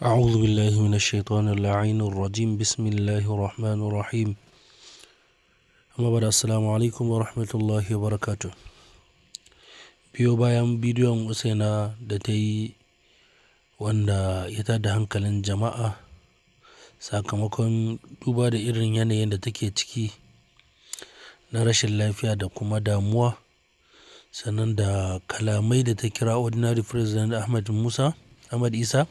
أعوذ بالله من الشيطان اللعين الرجيم. بسم الله الرحمن الرحيم. Amma bada, assalamu alaikum wa rahmatullahi wa barakatuh. Biyo bayan bidiyon Usaina da ta yi wanda ya tada hankalin jama'a sakamakon duba da irin yanayin da take ciki na rashin lafiya da kuma damuwa, sannan da kalamai da ta kira Ordinary President Ahmad Musa, Ahmad Isa,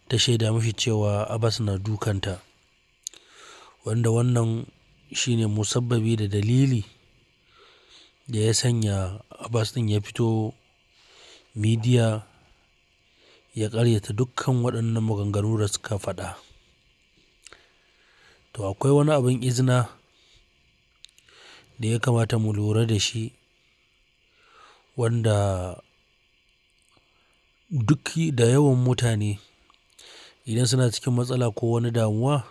ta shaida mashi cewa Abbas na dukanta. Wanda wannan shine musabbabi da dalili da ya sanya Abbas ɗin ya fito midiya ya ƙaryata dukkan waɗannan maganganu da suka faɗa. To, akwai wani abin izina da ya kamata mu lura da shi, wanda duk da yawan mutane idan suna cikin matsala ko wani damuwa,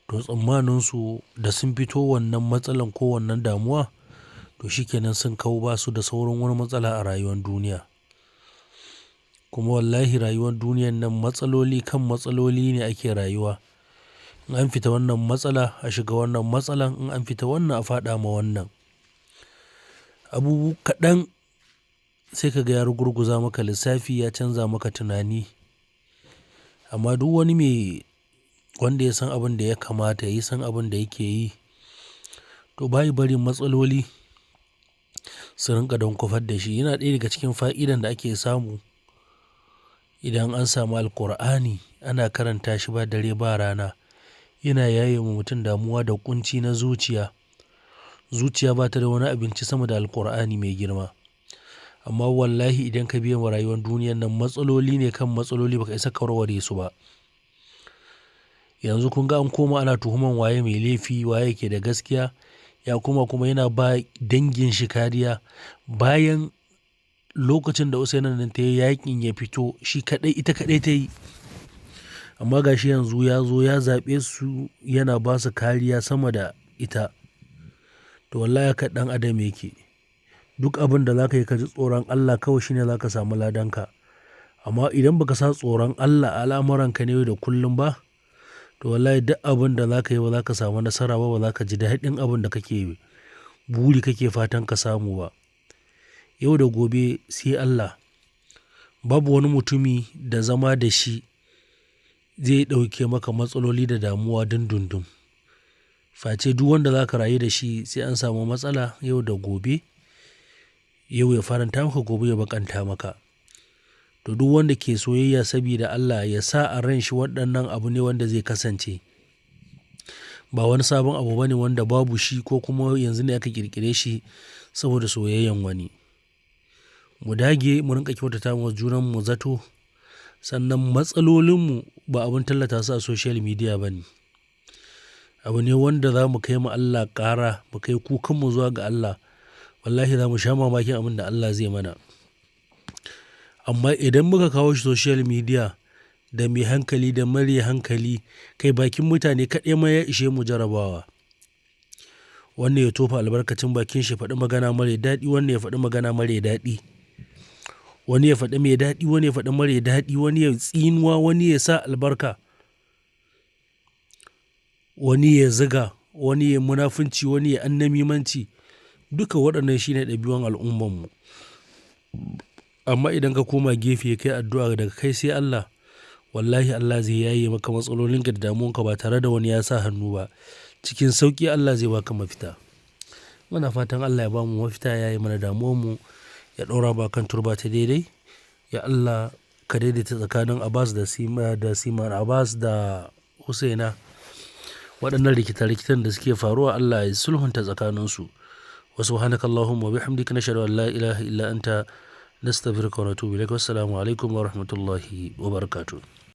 to tsammaninsu da sun fito wannan matsalan ko wannan damuwa, to shi kenan sun kau, ba su da sauran wani matsala a rayuwar duniya. Kuma wallahi rayuwar duniyan nan matsaloli kan matsaloli ne ake rayuwa. In an fita wannan matsala, a shiga wannan matsalan, in an fita wannan, a faɗa ma wannan. Abubu kaɗan sai ka ga ya rugurguza maka lissafi, ya canza maka tunani. Amma duk wani mai wanda ya san abin da ya kamata ya yi, san abin da yake yi, to bayi barin matsaloli su rinƙa don kwafar da shi. Yana ɗaya daga cikin fa'idan da ake samu idan an samu Alqur'ani ana karanta shi ba dare ba rana. Yana yaye wa mutum damuwa da ƙunci na zuciya. Zuciya ba ta da wani abinci sama da Alqur'ani mai girma. Amma wallahi idan ka biye wa rayuwar duniyan nan, matsaloli ne kan matsaloli, ba ka isa ka warware su ba. Yanzu kun ga an koma ana tuhuman waye mai laifi, waye ke da gaskiya, ya koma kuma yana ba dangin shi kariya. Bayan lokacin da Usaina nan ta yi yaƙin ya fito shi kaɗai, ita kaɗai ta yi. Amma ga shi yanzu ya zo ya zaɓe su, yana ba su kariya sama da ita. To, wallahi haka ɗan adam yake. Duk abin da za ka yi, ka ji tsoron Allah kawai, shine za ka samu ladanka. Amma idan ba ka sa tsoron Allah a al'amuranka na yau da kullum ba, to wallahi duk abin da za ka yi ba za ka samu nasara ba, ba za ka ji daɗin abin da kake buri, kake fatan ka samu ba. Yau da gobe sai Allah. Babu wani mutumi da zama da shi zai ɗauke maka matsaloli da damuwa dundundun. Face duk wanda za ka rayu da shi sai an samu matsala yau da gobe. Yau ya faranta maka, gobe ya baƙanta maka. To, duk wanda ke soyayya sabida Allah, ya sa a ranshi waɗannan abu ne wanda zai kasance. Ba wani sabon abu bane wanda babu shi ko kuma yanzu ne aka ƙirƙire shi saboda soyayyan wani. Mu dage mu rinƙa kyautata wa junanmu zato, sannan matsalolinmu ba abin tallata su a social media ba ne. Abu ne wanda za mu kai ma Allah ƙara, mu kai kukanmu zuwa ga Allah. Wallahi za mu sha mamakin abin da Allah zai mana. Amma idan muka kawo shi social media, da mai hankali da mara hankali, kai, bakin mutane kaɗai ma ya ishe mu jarabawa. Wannan ya tofa albarkacin bakin shi, faɗi magana mara daɗi, wannan ya faɗi magana mara daɗi. Wani ya faɗi mai daɗi, wani ya faɗi mara daɗi, wani ya tsinuwa, wani ya sa albarka. Wani ya zuga, wani ya munafunci, wani ya annamimanci. Duka waɗannan shine ɗabi'un al'ummarmu. Amma idan ka koma gefe kai addu'a daga kai sai Allah, wallahi Allah zai yaye maka matsalolinka da damuwanka ba tare da wani ya sa hannu ba. Cikin sauƙi Allah zai baka mafita. Muna fatan Allah ya bamu mafita, ya yaye mana damuwanmu, ya ɗaura mu akan turba ta daidai. Ya Allah, ka daidaita tsakanin Abbas da Sima da Siman Abbas da Usaina. Waɗannan rikita-rikitan da suke faruwa, Allah ya sulhunta tsakaninsu. Wa subhanakallahumma wa bihamdika, nashhadu an la ilaha illa anta, nastaghfiruka wa natubu ilaik. Wassalamu alaikum wa rahmatullahi wa barakatuh.